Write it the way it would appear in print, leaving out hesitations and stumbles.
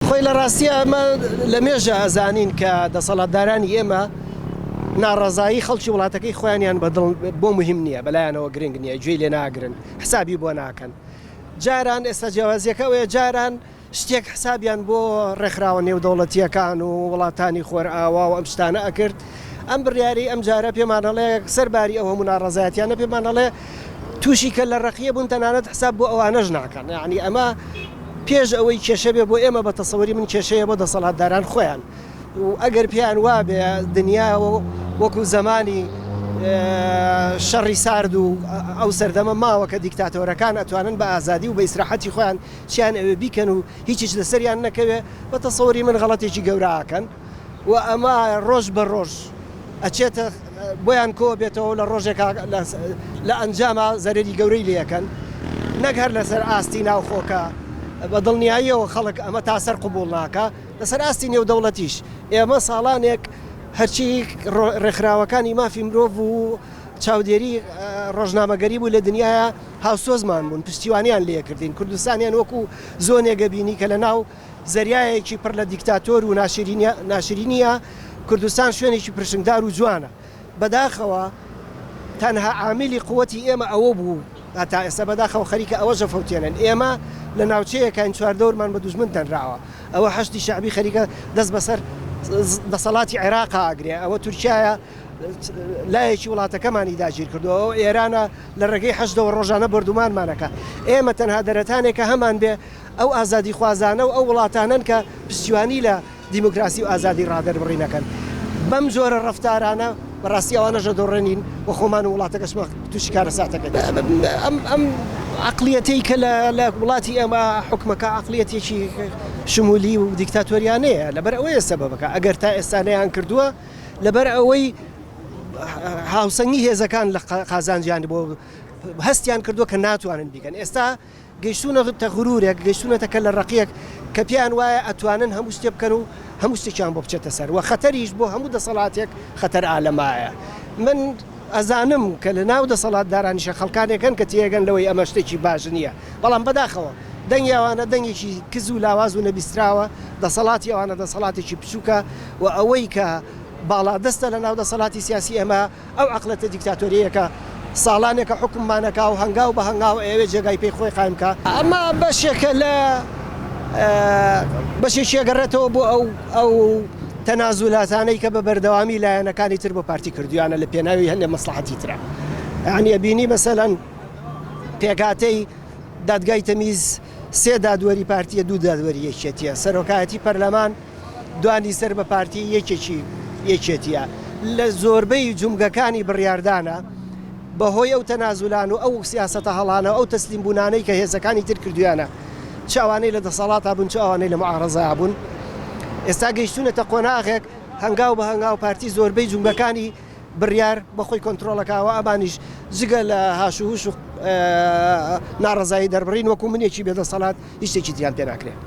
خۆی لە ڕاستیە ئەمە لە مێژە ئەزانین کە دەسەڵاتدارانی ئێمە ناڕەزایی خەڵکی وڵاتەکەی خۆیانیان بە دڵ بۆ مهم نییە، بەلایانەوە گرنگ نییە، گوێی لێ ناگرن، حسابی بۆ ناکەن. جاران ئێستا جیاوازیەکە ئەوەیە جاران شتێک حسابیان بۆ ڕێکخراوە نێودەوڵەتییەکان و وڵاتانی خۆرئاوا و ئەم شتانە ئەکرد، ئەم بڕیارەی ئەم جارە پێمان ئەڵێ سەر باری ئەو هەموو ناڕەزایەتیانە پێمان ئەڵێ تووشی کەللە ڕەقیە بوون تەنانەت حساب بۆ ئەوانەش ناکەن یانی ئەمە پێش ئەوەی کێشە بێ بۆ ئێمە بە تەسەوری من کێشەیە بۆ دەسەڵاتداران خۆیان و ئەگەر پێیان وابێ دنیا وەکو زەمانی شەڕی سارد و ئەو سەردەمە ماوە کە دیکتاتۆرەکان ئەتوانن بە ئازادی و بە ئیسراحەتی خۆیان چیان ئەوێ بیکەن و هیچیش لەسەریان نەکەوێ بە تەسەوری من غەڵەتێکی گەورە ئەکەن و ئەمە ڕۆژ بە ڕۆژ ئەچێتە بۆیان کۆ بێتەوە لە ڕۆژێکا لە ئەنجاما زەرەری گەورەی لێ ئەکەن نەک هەر لەسەر ئاستی ناوخۆکە بە دڵنیاییەوە خەڵک ئەمە تا سەر قبوڵ ناکا لەسەر ئاستی نێودەوڵەتیش ئێمە ساڵانێک هەرچی ڕێکخراوەکانی مافی مرۆڤ و چاودێری ڕۆژنامەگەری بوو لە دنیایا هاوسۆزمان بوون، پشتیوانیان لێکردین، کوردستانیان وەکو زۆنێک ئەبینی کە لەناو زەریایەکی پڕ لە دیکتاتۆر و ناشرینییە، کوردستان شوێنێکی پرشنگدار و جوانە. بەداخەوە تەنها عامیلی قوتی ئێمە ئەوە بوو هەتا ئێستا بەداخەوە خەریکە ئەوەش ئەفەوتێنن. ئێمە لە ناوچەیەکاین چواردەورمان بە دوژمن تەنراوە. ئەوە حەشدی شەعبی خەریکە دەست بەسەر دەسەڵاتی عێراقا ئەگرێ، ئەوە تورکیایە لایەکی وڵاتەکەمانی داگیر کردووە، ئەوە ئێرانە لە ڕێگەی حەشدەوە ڕۆژانە بۆردومانمان ئەکا. ئێمە تەنها دەرەتانێکە هەمان بێ ئەو ئازادیخوازانە و ئەو وڵاتانەن کە پشتیوانی لە دیموکراسی و ئازادی ڕادەربڕین ئەکەن. بەم جۆرە ڕەفتارانە بەڕاستی ئەوانەش ئەدۆڕێنین و خۆمان و وڵاتەکەشمان تووشی کارەسات ئەکەین. ئەم ئەم عەقڵیەتەی کە لە لە وڵاتی ئێمە حوکمەکە عەقڵیەتێکی شمولی و دیکتاتۆریانەیە لەبەر ئەوەیە سەبەبەکە ئەگەر تا ئێستا نەیانکردووە لەبەر ئەوەی هاوسەنگی هێزەکان لە قازانجیان بۆ هەستیان کردووە کە ناتوانن بیکەن ئێستا گەیشتوونەتە غرورێک گەیشتوونەتە کەللە ڕەقیەک کە پێیان وایە ئەتوانن هەموو شتێ بکەن و هەموو شتێکیان بۆ بچێتە سەر و خەتەریش بۆ هەموو دەسەڵاتێک خەتەر ئالەمایە من ئەزانم کە لە ناو دەسەڵاتدارانیشە خەڵکانێک هەن کە تێگەن لەوەی ئەمە شتێکی باش نییە بەڵام بەداخەوە دەنگی ئەوانە دەنگێکی کز و لاواز و نەبیستراوە، دەسەڵاتی ئەوانە دەسەڵاتێکی بچووکە و ئەوەی کە باڵادەستە لە ناو دەسەڵاتی سیاسی ئێمە ئەو عەقڵێتە دیکتاتۆرییە کە ساڵانێکە حوکممان ئەکا و هەنگاو بە هەنگاو ئەیەوێ جێگای پێی خۆی قایم کا. ئەمە بەشێکە لە بەشێکی ئەگەڕێتەوە بۆ ئەو ئەو تەنازولاتانەی کە بە بەردەوامی لایەنەکانی تر بۆ پارتی کردوویانە لە پێناوی هەندێ مەسڵەحەتی ترا. یانی ئەبینی مەسەلەن پێکهاتەی دادگای تەمیز سێ دادوەری پارتیە دوو دادوەری یەکێتیە، سەرۆکایەتی پەرلەمان دوانی سەر بە پارتی یەکێکی یەکێتیە، لە زۆربەی جومگەکانی بڕیاردانە بەهۆی ئەو تەنازولان و ئەو سیاسەتە هەڵانە و ئەو تەسلیم بوونانەی کە هێزەکانی تر کردویانە چ ئەوانەی لە دەسەڵاتا بوون چ ئەوانەی لە معارەزەیا بوون ئێستا گەیشتونەتە قۆناغێک هەنگاو بە هەنگاو پارتی زۆربەی جومگەکانی بڕیار بە خۆی کۆنترۆڵ ئەکا و ئەمانیش جگە لە هاش و هوش و ناڕەزایی دەربڕین وەکو منێکی بێدەسەڵات هیچ شتێکی تریان پێ ناکرێ.